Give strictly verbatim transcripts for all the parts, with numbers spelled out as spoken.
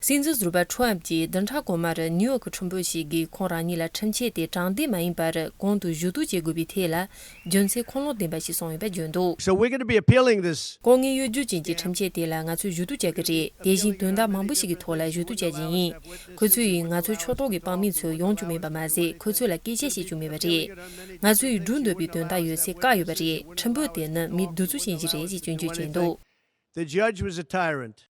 སྲིད་འཛིན་ཟུར་པ་ཁྲོམ་གྱིས་བདུན་ཕྲག་གོང་མར་ནིའུ་ཡོག་གི་ཁྲིམས་དཔོན་ཞིག་གིས་ཁོང་རང་ཉིད་ལ་ཁྲིམས་ཆད་དེ་དྲང་བདེན་མ་ཡིན་པར་གོང་དུ་ཞུ་གཏུག་བྱེད་དགོས་པའི་ཐད་ལ་རྒྱུ་མཚན་ཁུངས་ལུང་ལྡན་པ་ཞིག་གསུངས་ཡོད་པ་བརྗོད་འདུག So we're going to be appealing this. ཁོང་ངས་གཡོ་སྒྱུ་ཅན་གྱི་ཁྲིམས་ཆད་དེ་ལ་ང་ཚོས་ཞུ་གཏུག་བྱ་གི་རེད། དེ་བཞིན་དོན་དག་མང་པོ་ཞིག་གི་ཐོག་ལ་ཞུ་གཏུག་བྱ་རྒྱུ་ཡིན། ཁོ་ཚོས་ཡིས་ང་ཚོའི་ཕྱོགས་གཏོགས་ཀྱི་དཔང་མི་ཚོ་ཡོང་རྒྱུ་མེད་པ་མ་ཟད། ཁོ་ཚོ་ལ་སྐད་ཆ་བཤད་རྒྱུ་མེད་པ་རེད། ང་ཚོས་ཡིས་སྒྲུབ་འདོད་པའི་དོན་དག་ཡོད་ཚད་བཀག་ཡོད་པ་རེད། ཁྲིམས་དཔོན་དེ་ནི་མི་གདུག་རྩུབ་ཅན་ཞིག་རེད་ཅེས་སྐྱོན་བརྗོད་བྱས་འདུག The judge was a tyrant.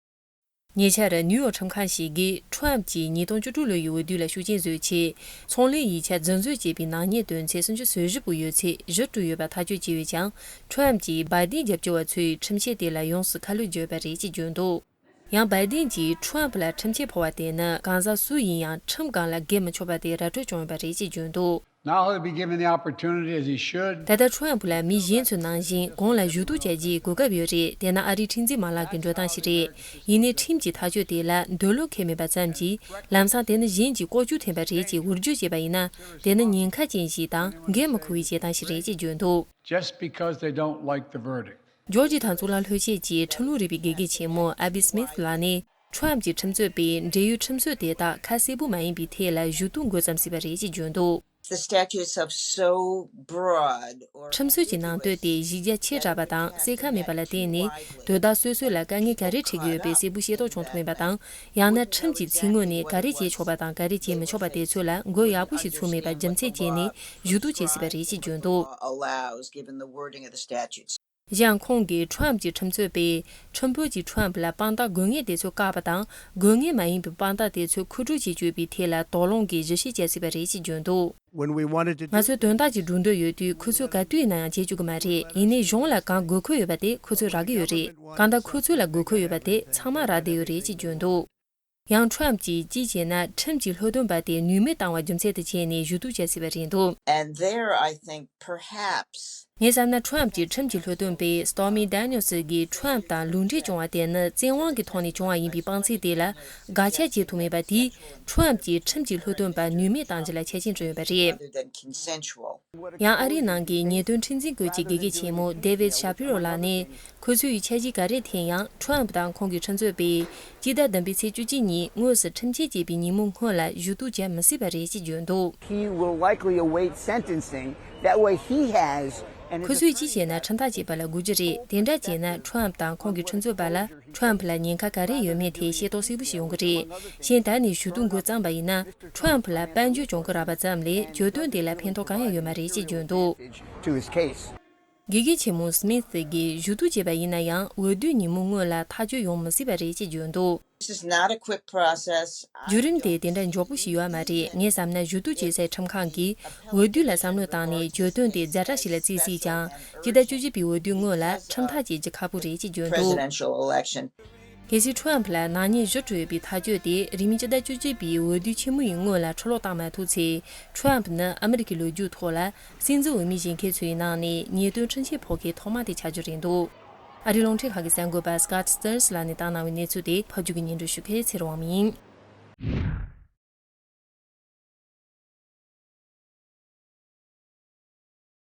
ཉེ་ཆར་ནིའུ་ཡོག་ཁྲིམས་ཁང་ཞིག་གིས་ཁྲོམ་གྱིས་ཉིས་སྟོང་བཅུ་དྲུག་ལོ་ཡི་འོས་བསྡུ་ལ་ཤུགས་རྐྱེན་བཟོས་ཆེད། ཚོང་ལས་ཡིག་ཆ་རྫུན་བཟོ་བྱས་པའི་ནག་ཉེས་དོན་ཚན་སུམ་ཅུ་སོ་བཞི་པོ་ཡོད་ཚད་གཞི་གྲུབ་ཡོད་པ་ཐག་གཅོད་བྱས་ཡོད་ཀྱང་། ཁྲོམ་གྱིས་བའི་ཏིན་རྒྱབ་སྐྱོར་བ་ཚོས་ཁྲིམས་ཆད་དེ་ལ་ཡོངས་སུ་ཁ་ལོ་བརྗོད་པ་རེད་ཅེས་བརྗོད་འདུག་ཡང་། བའི་ཏིན་གྱིས་ཁྲོམ་ལ་ཁྲིམས་ཆད་ཕོག་པ་དེ་ནི་གང་ཟག་སུ་ཡིན་ཡང་ཁྲིམས་སྒང་ལ་འགེལ་མི་ཆོག་པ་དེ་ར་སྤྲོད་བྱུང་ཡོད་པ་རེད་ཅེས་བརྗོད་འདུག Now he'll be given the opportunity, as he should. ད་ལྟ་ཁྲོམ་ཕུ་ལ་མི་གཞན་ཚོའི་ནང་བཞིན་གོང་ལ་ཞུ་གཏུག་བྱ་རྒྱུའི་གོ་སྐབས་ཡོད་རེད། དེ་ནི་ཨ་རིའི་ཁྲིམས་འཛིན་མ་ལག་གི་འགྲོ་སྟངས་ཤིག་རེད། ཡིན་ནའི་ཁྲིམས་ཀྱི་ཐག་གཅོད་དེ་ལ་འདོད་བློ་ཁེལ་མེད་པ་ཙམ་གྱིས། ལམ་སང་དེ་ནི་གཞན་གྱིས་ལྐོག་ཇུས་འཐེན་པ་རེད་ཅེས་འུར་བརྗོད་བྱས་པ་ཡིན་ན། དེ་ནི་ཉེན་ཁ་ཅན་ཞིག་དང་འགན་མི་འཁུར་བའི་བྱེད་སྟངས་ཤིག་རེད་ཅེས་བརྗོད་འདུག Just because they don't like the verdict. ཇོར་ཇི་ཐའོན་གཙུག་ལག་སློབ་ཆེན་གྱི་ཁྲིམས་ལུགས་རིག་པའི་དགེ་རྒན་ཆེན་མོ་ཨ་བི་སི་མིད་ལགས་ནས། ཁྲོམ་གྱི་ཁྲིམས་རྩོད་པས་འབྲེལ་ཡོད་ཁྲིམས་སྲོལ་དེ་དག་ཁ་གསལ་པོ་མ་ཡིན་པའི་ཐད་ལ་ཞུ་གཏུག་འགོད་མཚམས་ཟིན་པ་རེད་ཅེས་བརྗོད་འདུག The statutes are so broad or ཁྲིམས་སྲོལ་གྱི་ནང་དོན་དེ་གཞི་རྒྱ་ཆེ་དྲགས་པ་དང་གསལ་ཁ་མེད་པ་ལ་བརྟེན་ནས། དོ་བདག་སོ་སོ་ལ་དཀའ་ངལ་ག་རེ་འཕྲད་ཀྱི་ཡོད་པའི་གསལ་པོ་ཤེས་རྟོགས་བྱུང་ཐུབ་མེད་པ་དང་། ཡང་ན་ཁྲིམས་ཀྱི་ཚིག་ངོས་ནས་ག་རེ་བྱེད་ཆོག་པ་དང་ག་རེ་བྱེད་མི་ཆོག་པ་དེ་ཚོ་ལ་འགོད་ཡག་པོ་ཞིག་ཚུགས་མེད་པ་རྒྱུ་མཚན་བྱས་ནས་ཞུ་གཏུག་བྱེད་སྲིད་པ་རེད་ཅེས་བརྗོད་འདུག allows, given the wording of the statutes. གཞན། ཁོང་གིས་ཁྲོམ་གྱི་ཁྲིམས་རྩོད་པས་ཁྲིམས་དཔོན་གྱིས་ཁྲོམ་ལ་དཔང་རྟགས་དགོས་ངེས་དེ་ཚོ་བཀག་པ་དང་། དགོས་ངེས་མ་ཡིན་པའི་དཔང་རྟགས་དེ་ཚོ་མཁོ་སྤྲོད་བྱེད་བཅུག་པའི་ཐད་ལ་དོགས་སློང་གིས་ཞིབ་བཤེར་བྱ་སྲིད་པ་རེད་ཅེས་བརྗོད་འདུག When we wanted to ང་ཚོས་དོན་དག་ཅིག་སྒྲུབ་འདོད་ཡོད་དུས། ཁོ་ཚོས་ག་དུས་ཡིན་ན་ཡང་བྱེད་བཅུག་གི་མ་རེད། ཡིན་ནའི་གཞུང་ལ་གང་དགོས་མཁོ་ཡོད་པ་དེ་ཁོ་ཚོས་རག་གི་ཡོད་རེད། གང་ལྟར་ཁོ་ཚོ་ལ་དགོས་མཁོ་ཡོད་པ་དེ་ཚང་མ་རག་བསྡད་ཡོད་རེད་ཅེས་བརྗོད་འདུག་ཡང་། ཁྲོམ་གྱིས་ཅི་བྱས་ན་ཁྲིམས་ཀྱི་ལྷོད་སྟོན་པ་དེ་ནུས་མེད་བཏང་བ་རྒྱུ་མཚན་དུ་བྱས་ནས་ཞུ་གཏུག་བྱ་སྲིད་པ་རེད་འདུག And there, I think, perhaps ངས་བསམ་ན། ཁྲོམ་གྱི་ཁྲིམས་ཀྱི་ལྷོད་སྟོན་པས་སྟོར་མི་ཌེ་ནི་ཡལ་སི་གིས་ཁྲོམ་དང་ལུང་འདྲེན་བྱུང་བ་དེ་ནི་བཙན་དབང་གི་ཐོག་ནས་བྱུང་བ་ཡིན་པའི་དཔང་ཚིག་དེ་ལ་དགག་བྱ་བྱེད་ཐུབ་མེད་པ་དེས། ཁྲོམ་གྱིས་ཁྲིམས་ཀྱི་ལྷོད་སྟོན་པ་ནུས་མེད་བཏང་རྒྱུ་ལ་ཆ་རྐྱེན་བསྐྲུན་ཡོད་པ་རེད། Rather than consensual. ཡང་། ཨ་རིའི་ནང་གི་ཉེས་དོན་ཁྲིམས་འཛིན་སྐོར་གྱི་དགེ་རྒན་ཆེན་མོ་ཌེ་ཝིད་ཤ་པི་རོ་ལགས་ནས། ཁོ་ཚོས་འཆར་གཞི་ག་རེ་འཐེན་ཡང་། ཁྲོམ་དང་ཁོང་གི་ཁྲིམས་རྩོད་པས་སྤྱི་ཟླ་བདུན་པའི་ཚེས་བཅུ་གཅིག་ཉིན་དངོས་སུ་ཁྲིམས་ཆད་བཅད་པའི་ཉིན་མོ་སྔོན་ལ་ཞུ་གཏུག་བྱ་མི་སྲིད་པ་རེད་ཅེས་བརྗོད་འདུག He will likely await sentencing. That way he has an ཁོ་ཚོས་ཅི་བྱས་ན་ཁྲིམས་ཐག་བཅད་པ་ལ་དགོས་རྒྱུ་རེད། དེ་འདྲ་བྱས་ན་ཁྲོམ་དང་ཁོང་གི་ཁྲིམས་རྩོད་པ་ལ་ཁྲོམ་ལ་ཉེན་ཁ་ག་རེ་ཡོད་མེད་ཐད་ཤེས་རྟོགས་གསལ་པོ་ཞིག་ཡོང་གི་རེད། གཞན། ད་ནས་ཞུ་གཏུག་འགོ་བརྩམས་པ་ཡིན་ན། ཁྲོམ་ལ་དཔལ་འབྱོར་གྱོང་གུན་རག་པ་ཙམ་ལས་གྱོད་དོན་དེ་ལ་ཕན་ཐོགས་གང་ཡང་ཡོད་མ་རེད་ཅེས་བརྗོད་འདུག To his case. དགེ་རྒན་ཆེན་མོ་སི་མིད་ཀྱིས་ཞུ་གཏུག་བྱས་པ་ཡིན་ན་ཡང་། འོས་བསྡུའི་ཉིན་མོ་སྔོན་ལ་ཐག་གཅོད་ཡོང་མི་སྲིད་པ་རེད་ཅེས་བརྗོད་འདུག This is not a quick process. བརྒྱུད་རིམ་དེ་དེ་འདྲ་མགྱོགས་པོ་ཞིག་ཡོད་མ་རེད། ངས་བསམ་ན་ཞུ་གཏུག་བྱེད་སའི་ཁྲིམས་ཁང་གིས་འོས་བསྡུ་ལ་བསམ་བློ་བཏང་ནས་གྱོད་དོན་དེ་ཛ་དྲག་ཞིག་ལ་བརྩིས་སྲིད་ཀྱང་། སྤྱི་ཟླ་བཅུ་གཅིག་པའི་འོས་བསྡུའི་སྔོན་ལ་ཁྲིམས་ཐག་བཅད་རྒྱུ་ཁག་པོ་རེད་ཅེས་བརྗོད་འདུག Presidential election. གལ་སྲིད་ཁྲོམ་ལ་ནག་ཉེས་གཞི་གྲུབ་ཡོད་པའི་ཐག་གཅོད་དེ་རིང་མིན་སྤྱི་ཟླ་བཅུ་གཅིག་པའི་འོས་བསྡུ་ཆེན་མོ་ཡི་སྔོན་ལ་འཕྲི་སློག་བཏང་མ་ཐུབ་ཚེ། ཁྲོམ་ནི་ཨ་མི་རི་ཀའི་ལོ་རྒྱུས་ཐོག་ལ་སྲིད་འཛིན་འོས་མི་བཞེངས་མཁན་ཚོའི་ནང་ནས་ཉེས་དོན་ཁྲིམས་ཆད་ཕོག་མཁན་ཐོག་མ་དེ་ཆགས་རྒྱུ་རེད་འདུག་ཨ་རིའི་རླུང་འཕྲིན་ཁང་གི་གསར་འགོད་པ་སྐོཊ་སི་ཊར་ནས་བཏང་གནང་བའི་གནས་ཚུལ་དེ་ཕབ་སྒྱུར་གྱིས་སྙན་སྒྲོན་ཞུ་མཁན་ཚེ་རིང་དབང་མོ་ཡིན།